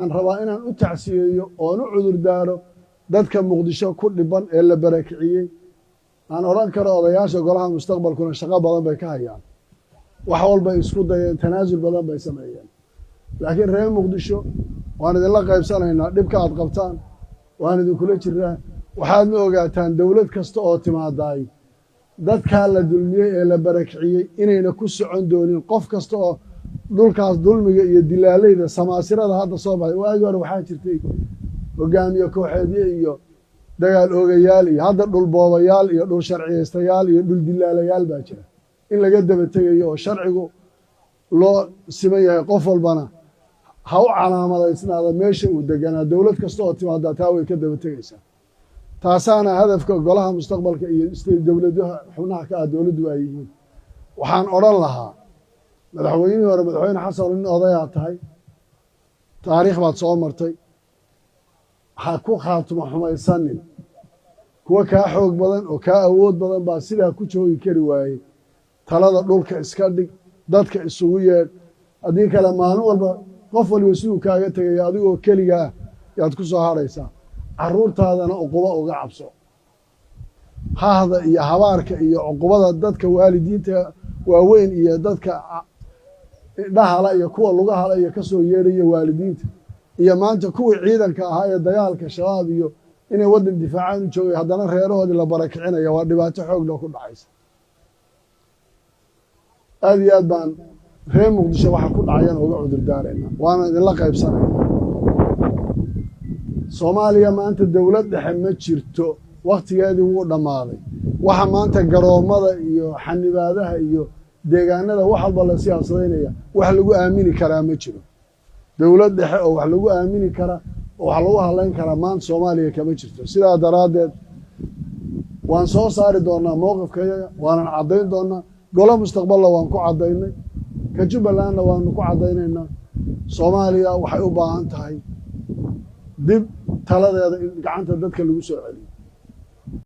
Aan rabaa inaan u tacsiyeeyo oon u cudur daaro dadka Muqdisho ku dhiban ee la barakiciyey. Aan odhan karo odayaasha Golaha Mustaqbalkuna shaqo badan bay ka hayaan, wax walbay isku dayeen, tanaasul badan bay sameeyeen, laakiin reer Muqdisho waan idinla qaybsanaynaa dhibka aad qabtaan, waan idinkula jiraa. Waxaadna ogaataan dowlad kasta oo timaadaay dadkaa la dulmiyey ee la barakiciyey inayna ku socon doonin. Qof kasta oo dhulkaas dulmiga iyo dilaalayda samaasirada hadda soo baxday, waagii hore waxaa jirtay hogaamiye kooxeedye iyo dagaal oogayaal, iyo hadda dhul boobayaal iyo dhul sharciyaystayaal iyo dhul dilaalayaal baa jira, in laga daba tegayo oo sharcigu loo siman yahay. Qof walbana ha u calaamadaysnaada meesha uu deganaa. Dowlad kasta oo timaada taa way ka daba tegaysaa. Taasaana hadafka Golaha Mustaqbalka iyo dowladaha xubnaha ka ah dowladdu ay yihiin. Waxaan odhan lahaa madaxweynihii hore, Madaxweyne Xasan, nin odayaa tahay, taariikh baad soo martay, ha ku khaatimo xumaysanin. Kuwa kaa xoog badan oo kaa awood badan baa sidaa ku joogi kari waayey. Talada dhulka iska dhig, dadka isugu yeedh. Haddii kale maalin walba qof waliba siduu kaaga tegaya, adigoo keligaa yaad ku soo hadhaysaa. Carruurtaadana cuqubo uga cabso. Hahda iyo habaarka iyo cuqubada dadka waalidiinta waaweyn iyo dadka dhahala iyo kuwa lugahala iyo kasoo yeedhaya waalidiinta, iyo maanta kuwii ciidanka ahaa ee dagaalka Shabaab iyo inay waddan difaacaan u joogay, haddana reerahoodii la barakicinaya, waa dhibaato xoogla ku dhacaysa. Aada iyo aad baan reer Muqdisho waxa ku dhacayana uga cudur daarayna, waana idinla qaybsanayna. Soomaaliya maanta dowlad dhexe ma jirto, wakhtigeedii wuu dhammaaday. Waxa maanta garoommada iyo xanibaadaha iyo deegaanada wax walba la siyaasadaynaya, wax lagu aamini karaa ma jiro. Dowlad dhexe oo wax lagu aamini kara oo wax lagu hadlayn karaa maanta Soomaaliya kama jirto. Sidaa daraaddeed waan soo saari doonaa mowqifkayaga, waanan caddayn doonaa. Golo Mustaqbalna waan ku caddaynay, ka Jubbalandna waanu ku caddaynaynaa. Soomaaliya waxay u baahan tahay dib taladeeda in gacanta dadka lagu soo celiyo.